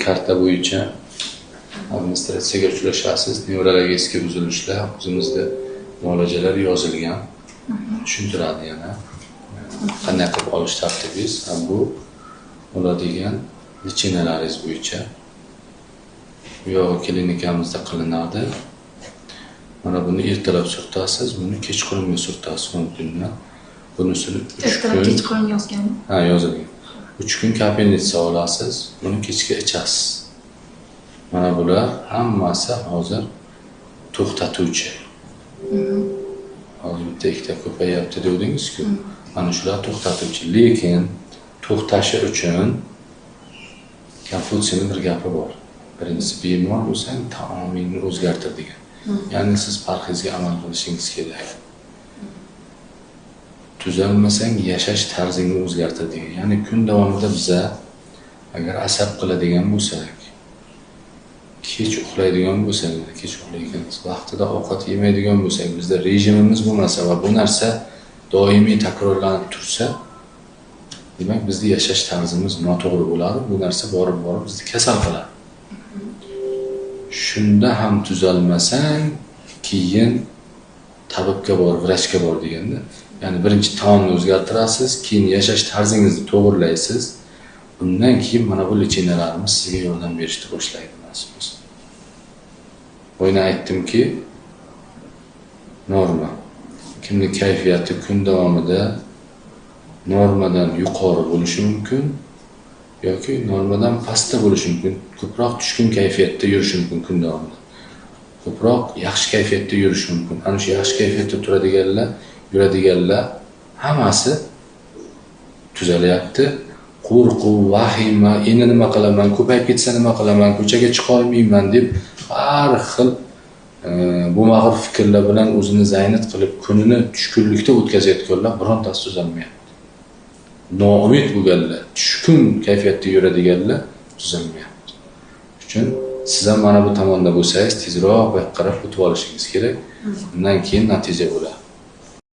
Karta bo'yicha administratsiyaga uchrashasiz, nevrologический buzilishlar, o'zimizda muolajalar yozilgan. Tushuntiradi yana. Qanday qilib olish tartibingiz, bu oladigan лечения laringiz bo'yicha. Bu yog'i klinikamizda qilinadi. Mana buni ertalab surtasiz, buni kechqurunga surtasiz 10 kundan. Bunisini 3 Ertalab kun kechqurun yozganmi? Ha, yozilgan. 3 kun капельница olasiz, buni kechga ichasiz. Mana bular hammasi hozir to'xtatuvchi. Hozir bitta ikkita ko'payyapti devdingiz-ku. Mana shular to'xtatuvchi. Lekin to'xtashi uchun Konfutsiyning bir gapi bor. Birinchisi, bemor bo'lsang, taomingni o'zgartir degan. Ya'ni siz parhezga amal qilishingiz kerak. Tuzalmasang, yashash tarzingni o'zgartir degan. Ya'ni kun davomida biza agar asab qiladigan bo'lsak, kech uxlaydigan bo'lsak, kech uxlayotganmiz, vaqtida ovqat yemaydigan bo'lsak, bizda rejimimiz bo'lmasa va bu narsa doimiy takrorlanib tursa, demak bizni yashash tarzimiz noto'g'ri bo'ladi. Bu narsa borib-borib bizni kasal qiladi. Shunda ham tuzalmasang, keyin tabibga bor, vrachga bor deganda, ya'ni birinchi taomni o'zgartirasiz, keyin yashash tarzingizni to'g'irlaysiz. Undan keyin mana bu лечения larimiz sizga yordam berishni boshlaydi, nasib bo'lsa. Boyna aytdimki, norma. Kimni kayfiyati kun davomida normadan yuqori bo'lishi mumkin yoki normadan pastda bo'lishi mumkin. Ko'proq tushkun kayfiyatda yurishi mumkin kun davomida. Ko'proq yaxshi kayfiyatda yurishi mumkin. Ana shu yaxshi kayfiyatda turadiganlar, yuradiganlar hammasi tuzalyapti. Qo'rquv, vahima, endi nima qilaman, ko'payib ketsa nima qilaman, ko'chaga chiqa olmayman deb har xil bo'lmag'ur fikrlar bilan o'zini zaynat qilib, kunini tushkunlikda o'tkazayotganlar birontasi tuzalmayapti. Noumid bo'lganlar, tushkun kayfiyatda yuradiganlar tuzalmayapti. Shuning uchun siz ham mana bu tomonda bo'lsangiz, tezroq bu yoqqa qarab o'tib olishingiz kerak. Undan keyin natija bo'ladi.